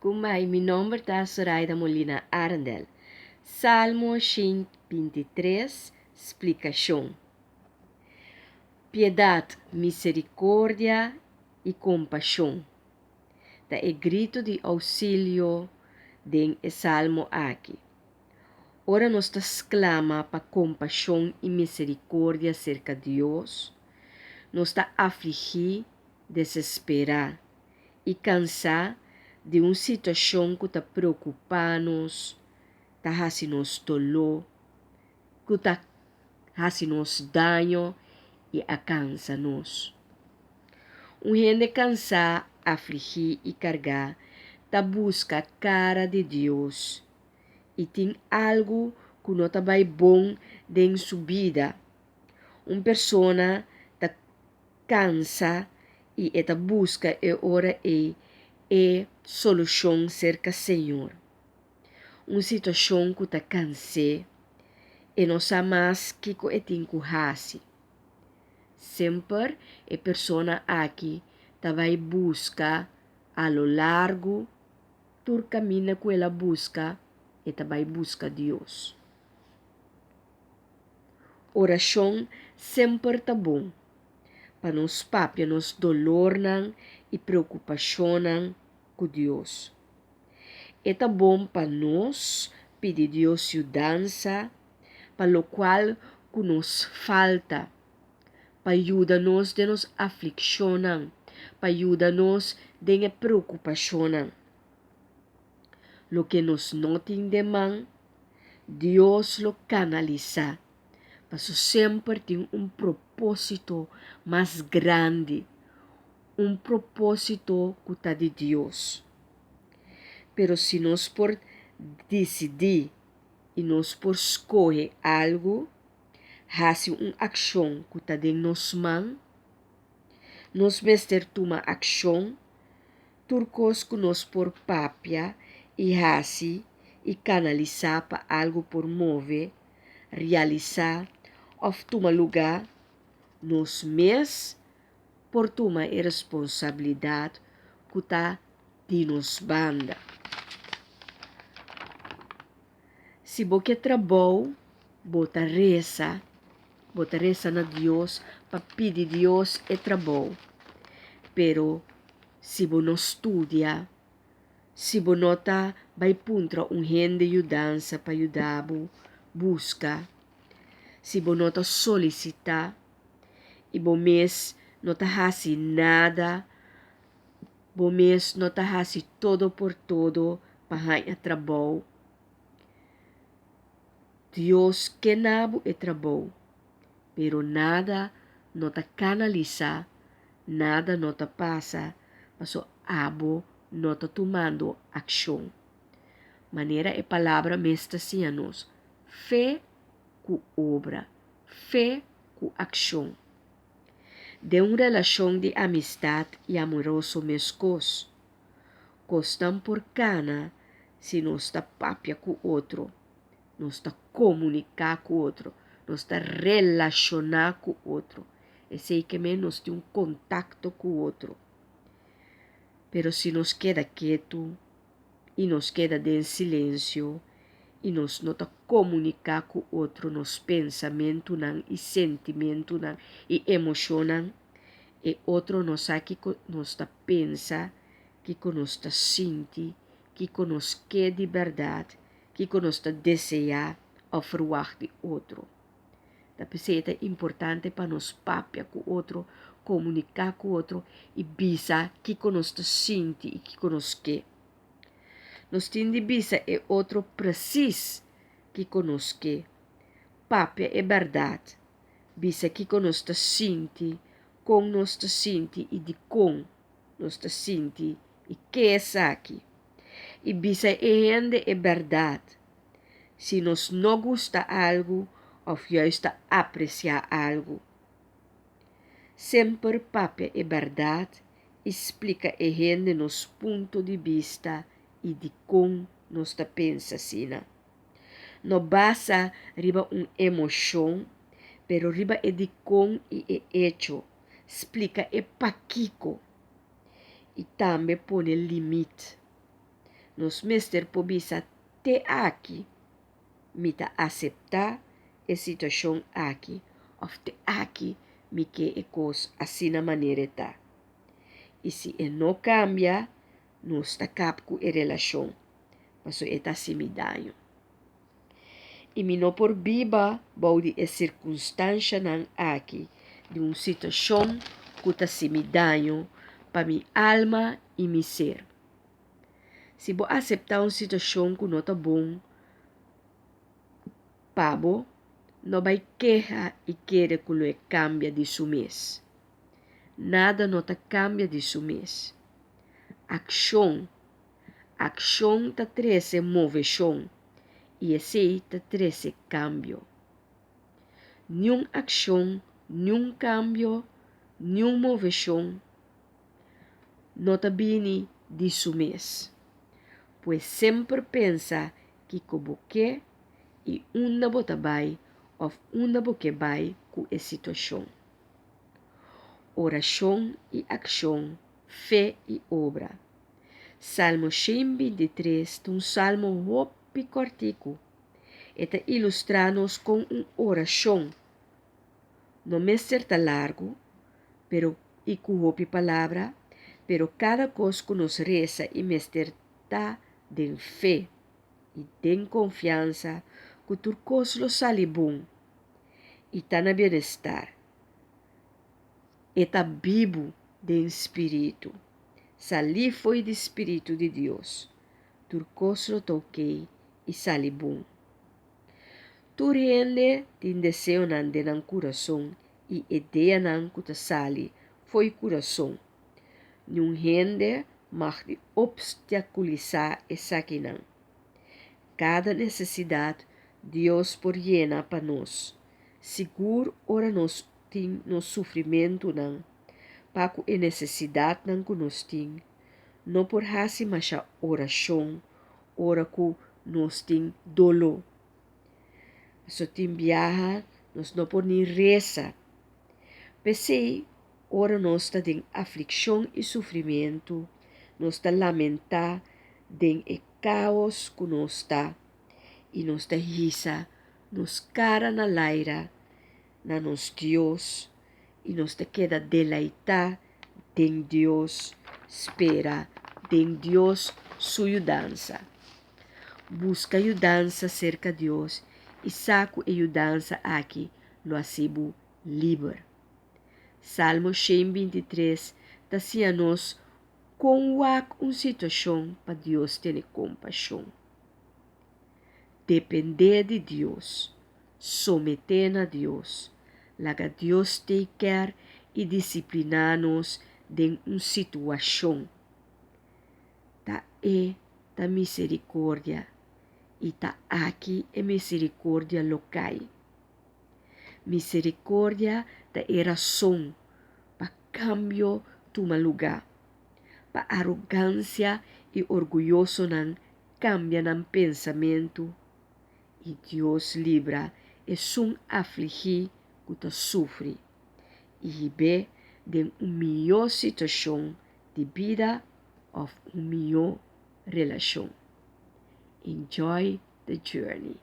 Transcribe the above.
Kumbai, mi nomber ta Soraida Molina Arendel. Salmo 123, splikashon. Piedat, miserikordia i kompashon ta e gritu di ousilio den e salmo aki. Ora nos ta sklama pa kompashon i miserikordia serka Dios, nos ta afligí, desesperá i kansá di un situashon ku ta preokupá nos, ta hasi nos doló, ku ta hasi nos daño i a kansa nos. Un hende kansá, afligí i kargá ta buska kara di Dios i tin algu ku no ta bai bon den su bida. Un persona ta kansa i e ta buska e ora ei e solushon serka Señor. Un situashon ku ta kans'é, e no sa mas kiko e tin ku hasi. Semper e persona aki ta bai buska a lo largu, tur kaminda ku el a buska, e ta bai buska Dios. Orashon semper ta bon pa nos papia nos dolornan i preokupashonnan ku Dios. E ta bon pa nos pidi Dios yudansa pa lokual ku nos falta, pa yuda nos den nos aflikshonnan, pa yuda nos den e preokupashonnan. Loke nos no tin den man, Dios lo kanalisá, paso semper tin un propósito mas grandi, un propósito ku ta di Dios. Pero si nos por disidí i nos por skohe algu, hasi un akshon ku ta den nos man, nos mester tuma akshon, tur kos ku nos por papia i hasi i kanalisá pa algu por move, realisá òf tuma lugá, nos mes por tuma e responsabilidat ku ta di nos banda. Si bo ke trabou, bo ta resa, bo ta resa na Dios pa pidi Dios e trabou. Pero si bo no studia, si bo no ta bai puntra un hende yudansa pa yuda bo buska, si bo no ta solisitá i bo mes no ta hasi nada, bo mes no ta hasi todo por todo pa haña trabou. Dios ke na bo e trabou, pero nada no ta kanalisá, nada no ta pasa paso abo no ta tumando akshon. Manera e palabra mes ta siña nos, fe ku obra, fe ku akshon. Den un relashon di amistat i amoroso meskos. Kosnan por kana si nos ta papia ku otro, nos ta komuniká ku otro, nos ta relashoná ku otro. Esei ke men nos tin un kontakto ku otro. Pero si nos keda ketu i nos keda den silensio i nos no ta komuniká ku otro nos pensamentunan i sentimentunan i emoshonnan, e otro no sa kiko nos ta pensa, kiko nos ta sinti, kiko nos ke di bèrdat, kiko nos ta deseá òf ferwagt di otro. Ta p'esei ta importante pa nos papia ku otro, komuniká ku otro i bisa kiko nos ta sinti i kiko nos ke. Nos tin di bisa e otro presis kiko nos ke, papia e bèrdat, bisa kiko nos ta sinti, kon nos ta sinti i dikon nos ta sinti i ke esaki. I bisa e hende e bèrdat. Si nos no gusta algu òf juist ta apresiá algu. Semper papia e bèrdat i splika e hende nos punto di bista i dikon nos ta pensa asina. No basa riba un emoshon, pero riba e dikon i e echo. Splika e pakiko i tambe pone limit. Nos mester por bisa te aki mi ta aseptá e situashon aki òf te aki mi ke e kos asina manera e ta. I si e no kambia, nos ta kap ku e relashon, pasobra e ta hasi mi daño. I mi no por biba bou di e sirkunstanshanan aki di un situashon ku ta hasi mi daño pa mi alma i mi ser. Si bo aseptá un situashon ku no ta bon pa bo, no bai keha i kere ku lo e kambia di su mes. Nada no ta kambia di su mes. Akshon Akshon ta trese moveshon i esei ta trese kambio. Niun akshon, niun kambio, niun moveshon no ta bini di su mes. Pues semper pensa kiko bo ke i unda bo ta bai òf unda bo ke bai ku e situashon. Orashon i akshon, fe i obra. Salmo 123 ta un salmo hopi kòrtiku. E ta ilustrá nos kon un orashon no mester ta largu pero i ku hopi palabra, pero kada kos ku nos resa i mester ta den fe i den konfiansa ku tur kos lo sali bon i ta na bienestar. E ta bibu den spiritu. Salí fo'i di spiritu di Dios. Tur kos lo ta okey i sali bon. Tur hende tin deseonan den nan kurason i ideanan ku ta sali fo'i kurason. Niun hende mag di opstakulisá esakinan. Kada nesesidat Dios por yena pa nos, sigur ora nos tin nos sufrimentunan pa ku e nesesidatnan ku nos tin, no por hasi masha orashon ora ku nos tin doló. Pasobra tin biaha nos no por ni resa. P'esei, ora nos ta den aflikshon i sufrimentu, nos ta lamentá den e káos ku nos ta i nos ta hisa nos kara na laira na nos Dios i nos ta keda deleitá den Dios, spera den Dios su yudansa. Buska yudansa serka Dios i sa ku e yudansa aki lo hasi bo liber. Salmo 123 ta siña nos kon wak un situashon pa Dios tene kompashon. Dependé di Dios, someté na Dios, laga Dios take care i disipliná nos den un situashon. Ta E ta misericordia i ta aki e misericordia lo kai. Misericordia ta e rason pa kambio tuma lugá, pa arogansia i orguyosonan kambia nan pensamentu i Dios libra esun afligí ku ta sufri i hib'é den un mihó situashon di bida òf un mihó relashon. Enjoy the journey!